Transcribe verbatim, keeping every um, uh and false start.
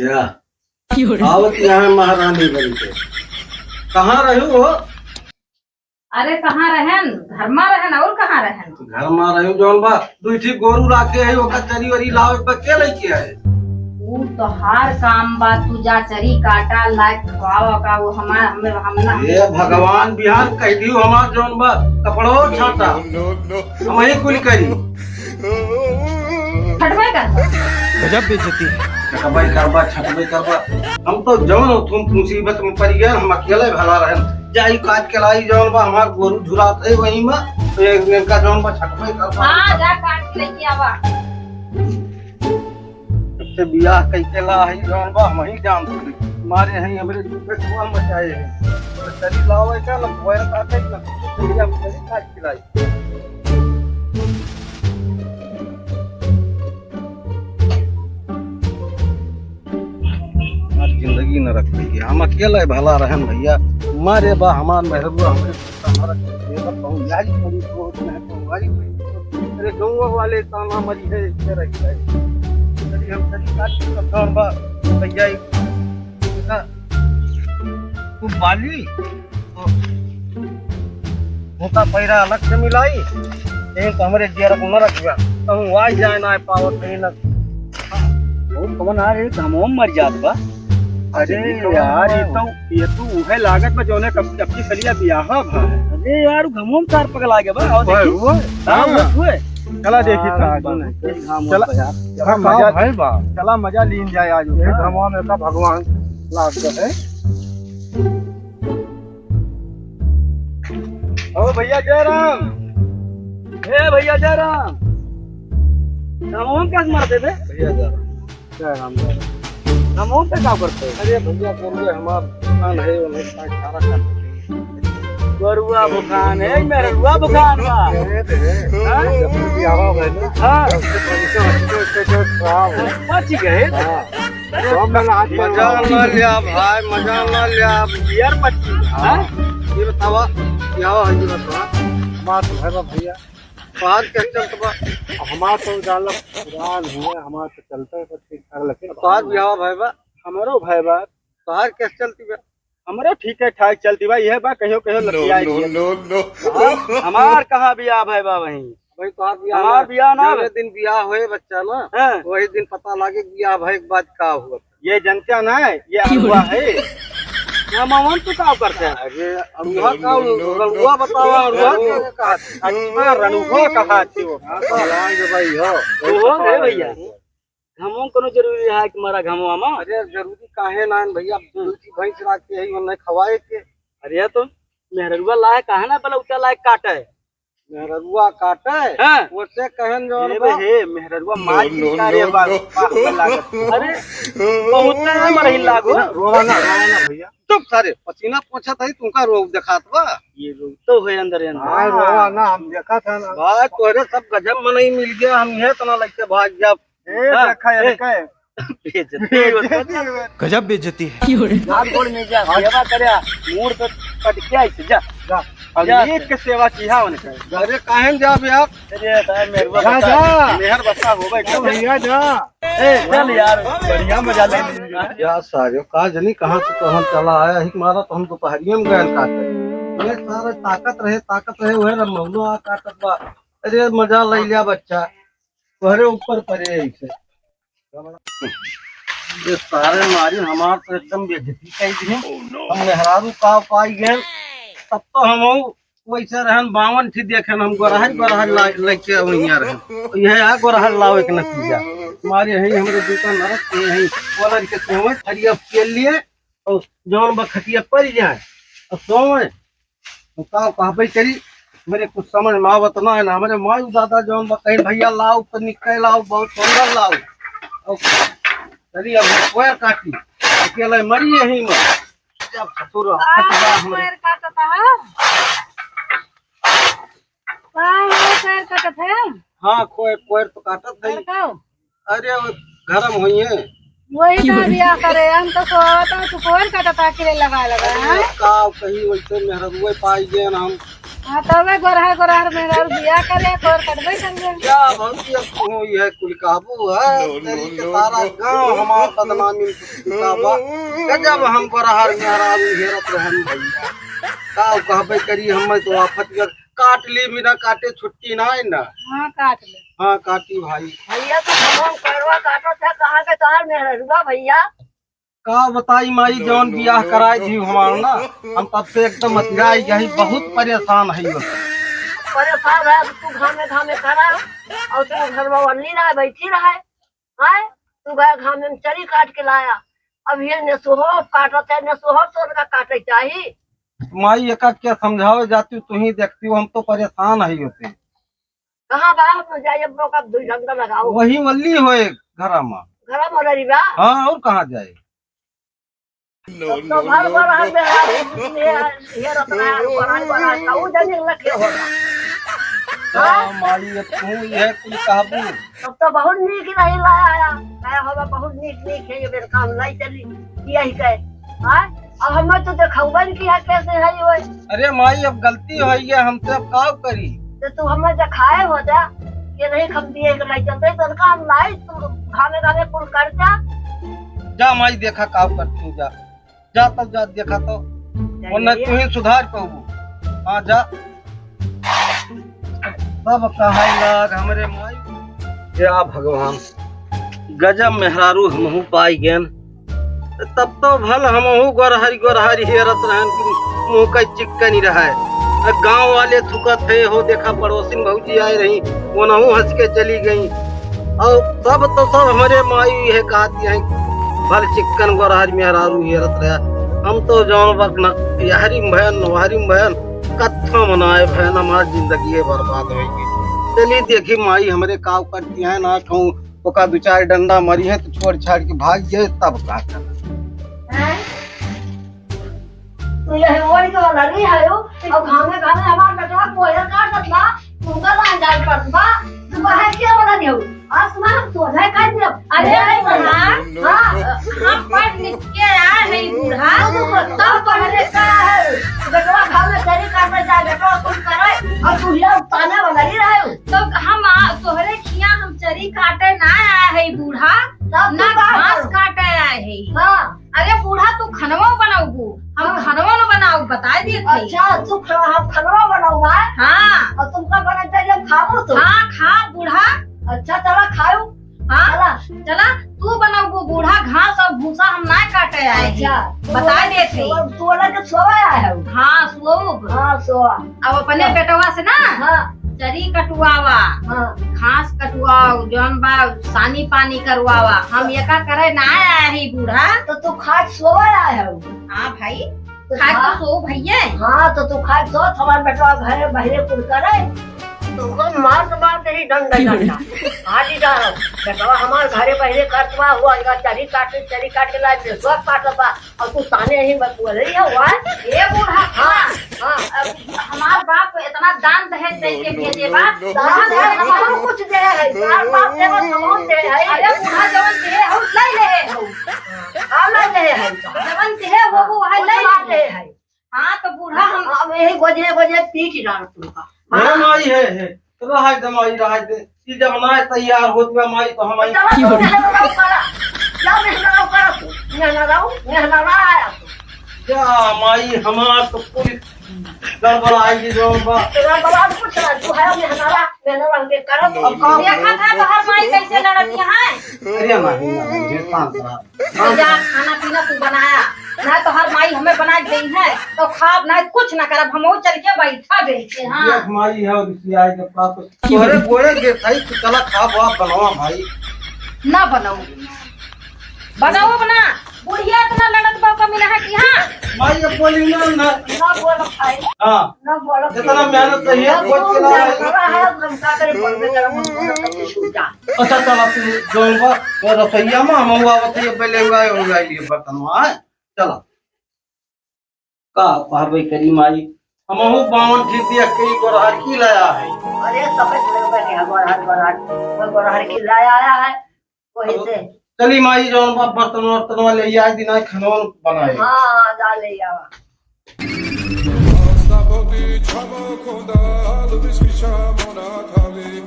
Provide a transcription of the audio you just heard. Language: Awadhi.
या। आवत यहाँ महारानी बन के। कहाँ रहू हो? अरे कहाँ रहन? घर मा रहन, और कहाँ रहन? घर मा रहू जौन बा, दुई ठी गोरू राखे है, ओका चरी वरी लावे पर के लेके आए? ऊ तोहार काम बा, तू जा चरी काटा, लाए खवाओ का, वो हमार, हमें, हम ना। हे भगवान, बिहान कह दियो हमार जौन बा, कपड़ो छाटा। हम ही कुल करी। छटबे करबा। गजब बेइज्जती है। छटबे करबा, छटबे करबा। हम तो जौन हो, तुम मुसीबत में पड़ गया, हम अकेले भला रहन। जाई काट के लाई जौन बा, हमार गोरू झुरात है वही में, तो एक दिन का जौन बा छटबे करबा। हाँ, जा काट के लेके आवा। जब से बियाह कइके ला है जौन बा, हम ही जान पड़ी। मारे हैं हमरे दुख में मचाए हैं। और चली लावे का, ना कोयर काटे, ना कुछ, हम चली काट के लाई। आज जिंदगी न रख भैया, हम अकेले भला रहन भैया। मारे बा हमार मेहरबुआ, हमरे हमारा ये बा, कहूँ यारी पड़ी, तो नहीं कहूँ यारी पड़ी। अरे गौवा वाले ताना मरी है, इधर रही है। चलिए हम चली काट के सब जौन बा भैया, ना, तू बाली, तो होता पैरा अलग से मिलाई, लेकिन तो हमरे जियर को न रखिया, कहूँ वाई जाए ना पावत नहीं ना। वो कौन आ रे, घमोम मर जात बा। अरे अरे यार, ये तो, ये तो उहे लागत बा जौने कब, कब की सलिया बियाह भा है। अरे यार, घमोम तार पगला गया बा, और ओए, देखी। ओए। हाँ, हाँ। ओए, ओए। चला देखी हाँ, था, आगे नहीं। घमोम चला। बा यार। चला हाँ, मजा, भाई बा। चला मजा लीन जाए आज। ये हाँ। घमोम में का भगवान लाग है। ओ भैया जयराम, ए भैया जयराम, घमोम कस मार दे बे? भैया जयराम। जयराम, जयराम। घमोम पे का करते हैं? अरे भैया, गोरुआ हमार दुकान है, उन्हें का सारा कर। गोरुआ भुखान है, मेहरुआ भुखान बा। अरे रे, हाँ? जब भी आवा है ना, हाँ। तब से पंचों अच्छे से जो खराब है। बच गए। हाँ। तो हम ना आज मजा ना लिया भाई, मजा ना लिया। बियर पट्टी, हाँ? हाँ? ये बतावा, क्या हुआ है, ये बतावा। हमार तो भैया, भैया। तोहार क्या चलत बा? हमार तो जान ला पुरान हुए, हमार तो चलते है ठीक ठाक, लेकिन तोहार बियाह भाई बा? हमरो भाई बा। तोहार क्या चलती बा? हमरो ठीक है ठाक चलती बा, यह बा कहियो कहियो no, लतियाई no, दिए। No, no। हाँ, हमार कहाँ बियाह भाई बा वहीं? भाई तोहार बियाह हमार ना, बियाह ना जौने बा। दिन बियाह होए बच्चा ना, हाँ। वही दिन पता लागे कि बियाह भाई के बाद का हुआ। ये जनता ना है, ये अड़ुआ है। ना मामन तू का करते है? अरे अड़ुआ का, रड़ुआ बतावा, अड़ुआ के कहा? अच्छा, रड़ुआ कहा थी वो। हाँ, तो लाएंगे भाई, हो। तो हो, ए भैया, घमों कोनो जरूरी है कि मारा घमों आमा? अरे जरूरी काहे ना है भैया, दो ठी भैंस राख के है, उन्हें खवाए के। अरे तो मेहररुआ लाए काहे ना बलौटा लाए काटे? मेहररुआ काटे, हाँ। ओसे कहन जौन ए बा। बे, हे, मेहररुआ मार no, no, चिकारी no, बा, no। बाप के लागत। अरे, बहुत ना मरही लागो। ना, रोवा ना, रोवा ना भैया। चुप सारे, पसीना पोछत है, तुमका रोग देखात बा। ये रोग तो है अंदर ही अंदर। हाँ, रोवा ना, हम देखा था ना। भाई, तोहरे सब गजब मनई मिल गया, हम ये तना लग के भाग जाब। ए, हाँ, देखा, ए। देखा। बेइज्जती होता। गजब बेइज्जती है। हाथ गोड़ में जा, सेवा करे, मूड़ पे पटकिया इसे, जा। जा। अब जा। नीक के सेवा किहा उनके। अरे, काहे न जाब यार? अरे, साहब, मेहर जा, बसा, जा। मेहर बसा हो भाई। जा भैया, जा। ए, चल यार, बढ़िया मजा ले लीजिए। यार, सारे, का जनी कहाँ से तो हम चला आया, हिक मारा तो हम दोपहरिया में गए काटे। अरे, सारे ताकत रहे, ताकत रहे, वह रमौनो आ ताकत बा। अरे, मजा ले लिया बच्चा। तोहरे ऊपर परे ऐसे। ये सारे मारी हमार तो एकदम बेइज्जती कई दिए। हम मेहरारू का पाई गए, तब तो हम वैसे रहन बावन थी देखे हम गोरहर, गोरहर ला-, लेके वहीं रहन। यह आ गोरहर लावे के नतीजा। मारे यही हमरे जूता नरक के यही कॉलर के सेवे, हरिया के लिए और जौन बखतिया पड़ जाए और सोवे। तो का कहबे करी, मेरे कुछ समझ में आवत ना है ना, हमरे माई दादा जौन बा कहीं भैया लाओ तो निकल लाओ, बहुत सुंदर लाओ। और चलिए अब कोयर काटी, अकेले मरी यही में। जब ससुर आज हटवा हमरे। कोयर काटता है? का है कोयर काटत है? हाँ, कोयर, कोयर तो काटत है। और का? अरे, वो गरम होई है। वही तो बियाह करे, हम तो सोवत हूँ, तू कोयर काटत आखिर लगा लगा, अरे, हैं? का कही, वैसे मेहररुए पाई गए ना हम। हाँ, तबे गोरहर गोरहर मेहरारू बियाह करे, तोर कटबे कर ले। क्या भौजी, अब तू यह कुल काबू है? No, no, तेरी के no, सारा no। गांव हमार बदनामी में फंसा बा। गजब हम गोरहर मेहरारू हेरत रहन भैया। का कहबे करी, हम तो आफत में काट ली, बिना काटे छुट्टी ना है ना। हाँ, काट ले। हाँ, काटी भाई। भैया तो तमाम करवा काटत है, कहाँ के तोहार मेहररुआ भैया? का बताई माई, जौन बियाह कराई थी हमार ना, हम तब से एकदम अतिराई गई, बहुत परेशान है। परेशान है, अब तू घामे घामे करा, और तू घर में वल्ली रहे, बैठी रहे, हैं? तू गया घामे में चरी काट के लाया, अब ये नेसोहर काटत है, नेसोहर सोन का काटे चाही। माई, एका क्या समझावे जाती, तू ही देखती हो, हम तो परेशान है होते। कहाँ बा? हम जाइए, मौका दुई डंडा लगाओ। वही वल्ली होए घरा मा। घरा मा रही बा? हाँ, और कहाँ जाए? No, तो no, घर no, पर हम no। ये, ये रखना है, ऊपर है, ऊपर है, तो ऊ जमीन रखे होगा। का हाँ? माई, अब तू यह कुल काबू। तब तो बहुत नीक नहीं लाया आया। मैं होगा बहुत नीक, नीक है, ये मेरे काम नहीं चली, यही कहे। हाँ? अब हमें तो देखाउबे न किया कैसे है ये। अरे माई, अब गलती होई है हमसे, अब का करी? तो तू हमें देखाए हो जा, ये नहीं हम दिए के नहीं चलते, तो उनका हम लाई, तू घामे घामे कुल कर जा। जा माई, देखा का करती हूँ, जा। जा तब जा, देखा तो। जा वरना ये। तू ही सुधार पाबू। हाँ, जा। सब कहाई लाग हमरे माई। या भगवान, गजब मेहरारू हमहू पाई गेन। तब तो भल हमहू गोरहरी गोरहरी हेरत रहन कि मुँह का चिक्कनी रहे। गाँव वाले थुकत है हो, देखा पड़ोसिन भौजी आए रही, ओनहू हँस के चली गई। और सब तो सब हमरे माई है कहती हैं, भल चिक्कन गोरहरी मेहरारू हेरत रहा। हम तो जौन वक्त न यहरी में भयन, न वहरी में भयन, कत्था मनाए भयन, हमार जिंदगी है बर्बाद होई गई। चली देखी माई हमरे काव करती हैं ना, कहूँ ओका दो चार डंडा मरी है तो छोड़ छाड़ के भाग जाए, तब का करना। हैं? तू यही ओढ़ के वाला नहीं है हो, और घामे घामे हमार बेटवा कोयर काटत बा, तुमका लान जाए पड़त बा, तू बाहर क्या वाला नहीं हो? आज तुम्हारा हम सोझा कर दिया। अरे अरे बूढ़ा, हाँ। हम पढ़ लिख के आए हैं बूढ़ा, तब तोहरे का है? बेटवा घामे चरी काटे जाए, बेटवा कुछ करे, और तू हिया ताने वाला नहीं रहे हो। तो हम आ, तोहरे खिया हम चरी काटे ना आए हैं बूढ़ा, तब तू ना बाहर घास करो। काटे आए हैं। हाँ। अरे बूढ़ा, तू खनवा बनाउबू, हम हाँ। खनवा न बनाउब, बताइ देत हई। अच्छा, तू ख-, हम खनवा बनाउबा? हाँ। और तुमका बना दे, जब खाबू तो? हाँ, खा बूढ़ा। अच्छा, चला खाऊ। हाँ, चला। चला, तू बनाउबू बूढ़ा, घास और भूसा हम ना काटे आए हैं। अच्छा, बताइ देत हई। तू, तू अलग सोवा आया है? हाँ, सोउब। हाँ, सोवा। अब अपने हाँ। बेटवा से ना हाँ। चरी कटुआवा, हाँ। घास कटुआओ, जौन बा सानी पानी करवावा। हम एका करे ना आया ही बूढ़ा। तो तू खाट सोवा आया है? हाँ भाई, तो खाट तो हाँ। सो भैया। हाँ, तो तू खाट सो, हमार बेटवा घरे बहरे कुल करे। तो ओकर मार तो मार दे ही डंडा डंडा। आज ही जा रहा हूँ। बेटवा हमार घरे बहरे करतवा हुआ, इनका चरी काटे, चरी काटे ला दे, सब काटत बा। और तू ताने यहीं बस बोल रही है, वाह। ए बूढ़ा, हाँ, हाँ। अब हमार बाप इतना दान दहेज दे के भेजे बा। दान दहेज बहुत कुछ दे है, हमार बाप दे बस बहुत दे है। अरे बूढ़ा जवन दे हो, ले ले हो। हाँ, ले ले है। जवन दे हो, वो है, ले ले है। हाँ, तो बूढ़ा हम हम यही गोजरे गोजरे पीट डाल तुमका। है माई, है, है। रहा दे माई, रहा दे। ई जब ना तैयार होत बा माई, तो हम आई। चलो, तू मेहनत रहो, करा। जा मेहनत रहो, करा तू। मेहनत रहो, मेहनत रहा आया तू। क्या माई, हमार तो पूरी गड़बड़ाई जो बा। तेरा बड़ा कुछ ना, तू है मेहनत रहा, मेहनत रह के करा तू। अब का देखा था तोहर माई कैसे लड़त यहाँ है? अरे माई, ना, ना, ये काम करा। जा, खाना पीना तू बनाया, ना तोहर माई हमें बना के देई है, तो खाब ना, कुछ ना करब, हम चल के बैठा बेचे, हाँ। देख माई है और इसलिए आए जब का कुछ तोहरे गोड़े के भाई, तू चला खा बा बनवा भाई। ना बनाऊ, बनाऊ बना, बुढ़िया इतना लड़त बा कमी ना है कि हाँ। माई अब बोली ना, ना। ना बोल भाई। हाँ। ना बोल। जितना मेहनत चाहिए, ना कोई तू ना ना है। करा है, हम का करे, बोलबे करा, हम बोलत है, तू जा। अच्छा, चला, तू जौन बा, वो रसोईया में हम हुआ, वो तो ये पहले हुआ, हुआ, ये बर्तन हुआ है। चला। का कहबे करी माई, हमहू बावन ठीक दिया, कई गोरहर की लाया है। अरे, सब लोग बैठे हैं, गोरहर, गोरहर, वो गोरहर की लाया आया है, वही अब से। चली माई, जौन बा, बर्तन वर्तन वाले, ये आज दिन आज खाना बनाए। हाँ, जा ले आवा। Oti chama konda, lubis mi chama na kali.